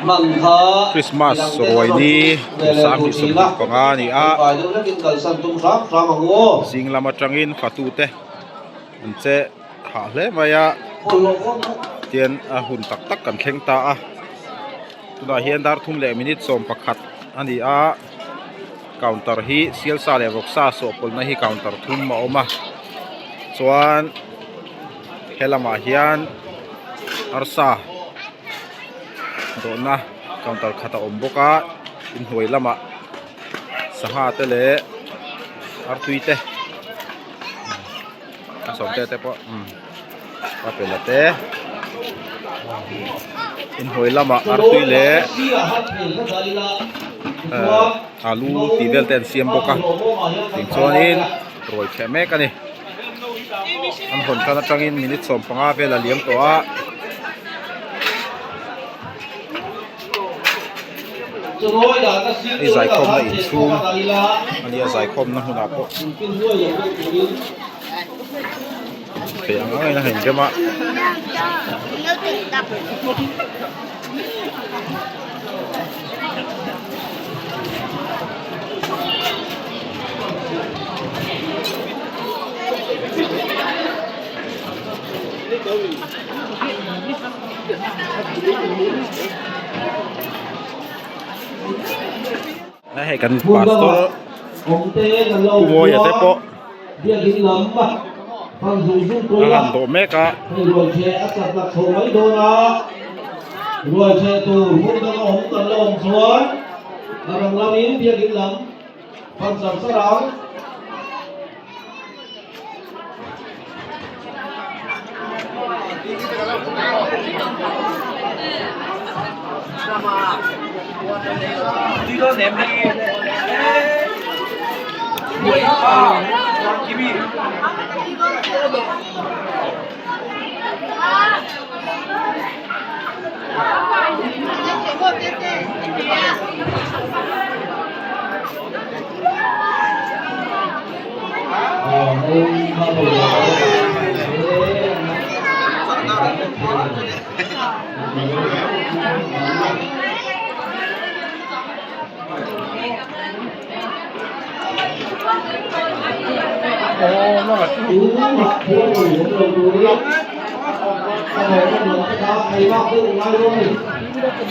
Christmas ruai ni kum sanghnih 25 a ni a zing lam atangin fatu te an che hah hle mai a tian a hun tak tak kan thleng ta a tunah hian dar thum leh minute 11 a ni a counter hi sialsa leh vawksa sawhpawlhna hi counter thum a awm a chuan he lamah hian arsa dawhna counter khat a awm bawk a inhnuai lamah sangha te leh artui te a sawmte te pawh umm a pela te inhnuai lamah artui leh ehh alu tih vel te an siam bawk a tichuanin ruai chheh mek a ni. An hawn tan atangin minute 15 vel a liam tawh a. Hei zaikhawmna inchhung a nia zaikhawmna hmunah pawh theih ang angin a han inrem a. Hei kan pastor Pu Mawia te pawh a han dawh mek a.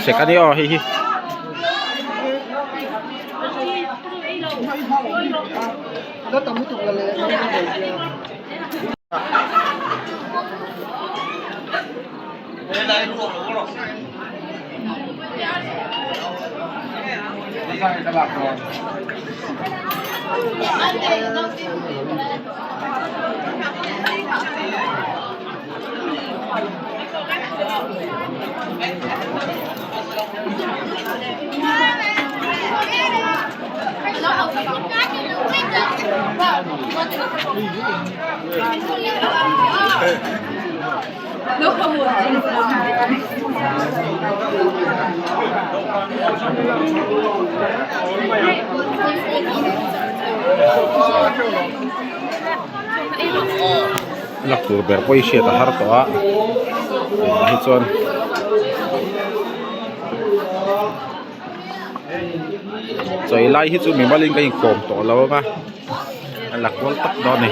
Sek a ni aw hei hi. Lak tur ber pawh hi hriat a har tawh a tunah hi chuan chawi lai hi chu mimal in ka inkawm tawh lo ang a a la kual tawp dawn a ni.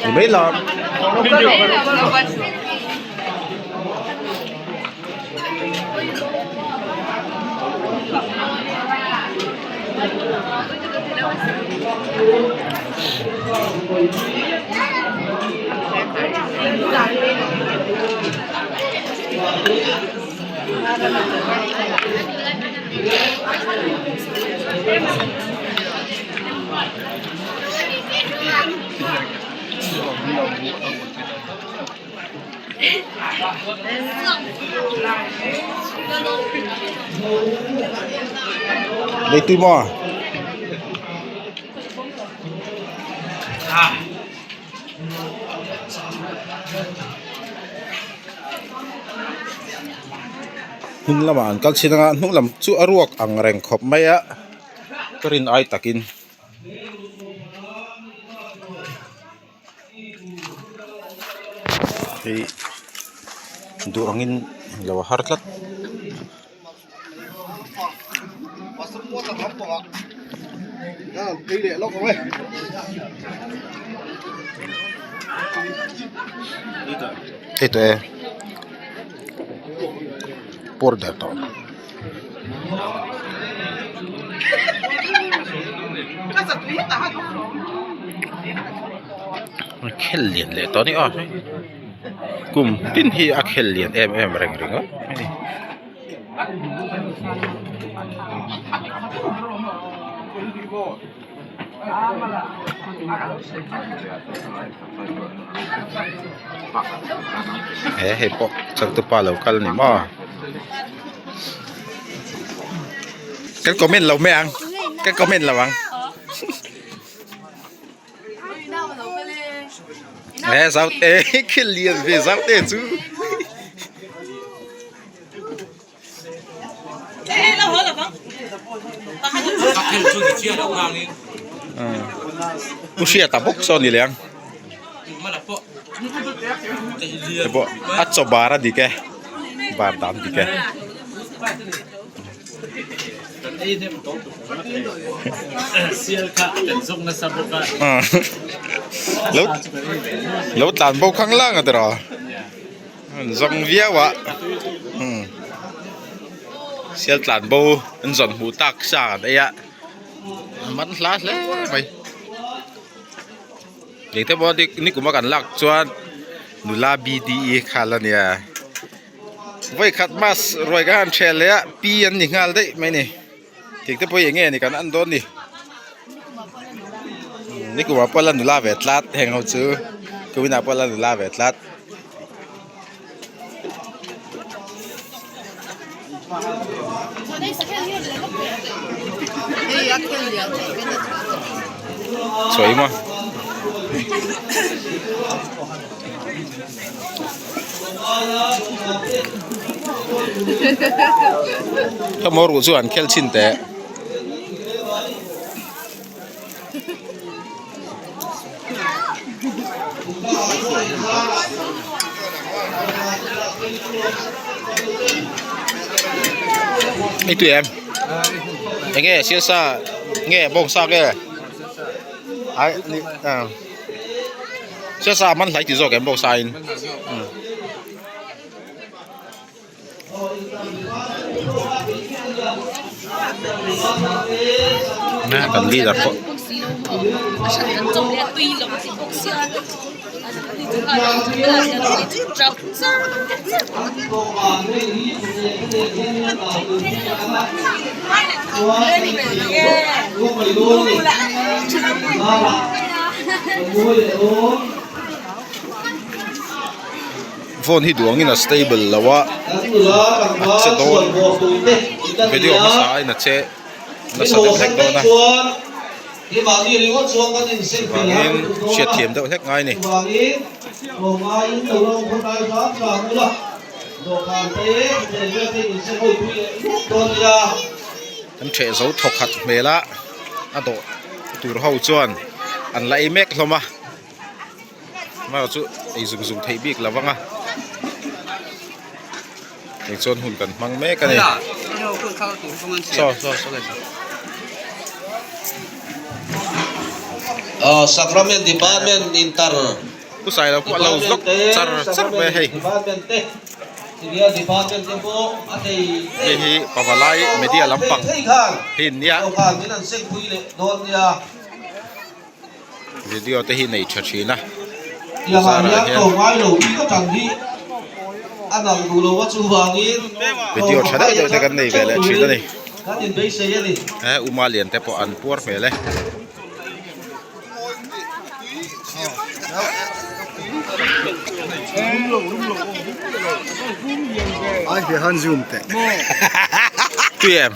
Ni mai lam. Nei tui maw? Hnung lamah an kal chhin anga hnung lam chu a ruak ang reng khawp mai a ka rin ai takin. Hei duh angin lo a har tlat. Hei tawh e pawr der tawh. Khel lian leh tawh a ni a kum tin hi a khel lian em em reng ringawt mai a ni. He hei pawh changtupa lo kal a ni maw kan comment lo mai ang kan comment lo ang he zau te khi lian ve zau te chu. Pu Hriata bawk saw a ni leh ang hei pawh a chaw bar a dik e bar dan dik e. Lo tlan bo khang lang a tiraw. An zawng viau a umm sial tlan bo an zawn hmuh tak sa an ei a a man hla hle mai engte pawh ni kum a kan lak chuan nula b d e kha la nia vawikhat mass ruai kha han ṭhel leh a pi an ni nghal daih mai a ni. Engte pawh hi eng nge ni kan en dawn ni nikumah pawh la nula ve tlat heng ho chu kuminah pawh la nula ve tlat. Sawi maw. Ka maw ruh chu an khel chhin teh. Ei tui em? Enge sialsa nge bawngsa nge? Ai ni ah. Sialsa man hlai ti zawk em bawngsa in? Kan leader pawh Phone hi duangin a stable lo a a che dawn video hmasa aiin a che nasa deuh hlek dawn a chuvangin hriatthiam deuh hlek ngai a ni. An ṭheh zo thawkhat hmel a a dawh tur ho chuan an la ei mek hlawm a. Mau chu ei zung zung theih bik lo vang a hei chuan hun kan hmang mek a ni saw saw saw lai saw. Aw Sacrament Department inter Pu Sailo pawh a lo vlog char char mai a hei. Hei hi Pavalai media lampang hi an nia. Video te hi nei tha thin a bazar ah hian. Video tha deuh deuh te kan nei ve leh thin a ni. He uma lian te pawh an puar hmel e. Tui em?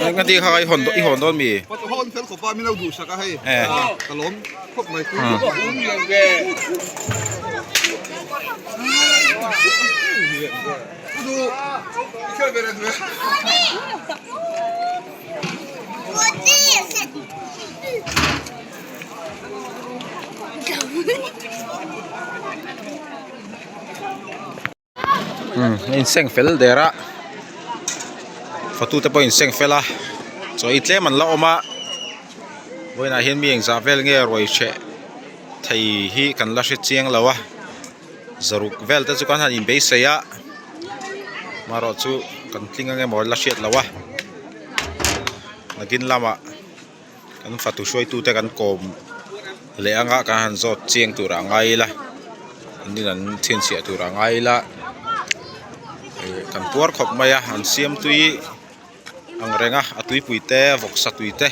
Engati kha i hawn i hawn dawn mi? Eh. A inseng fel der a fatu te pawh a inseng fel a chaw ei tlem an la awm a vawiinah hian mi engzah vel nge ruai hreh thei hi kan la hre chiang lo a zaruk vel te chu kan han inbeisei a marawh chu kan tling ang emaw la hriat loh a nakin lamah kan fatu hruaitute kan kawm leh anga kan han zawt chiang tur ah ngai ila an in an chhinchhiah tur ah ngai ila ih kan puar khawp mai a an siam tui ang reng a a tuipui te vawksa tui te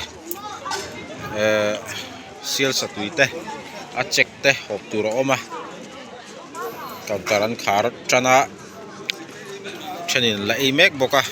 ehh sialsa tui te a chek te hawp tur a awm a counter an khar tan a thenin an la ei mek bawk a.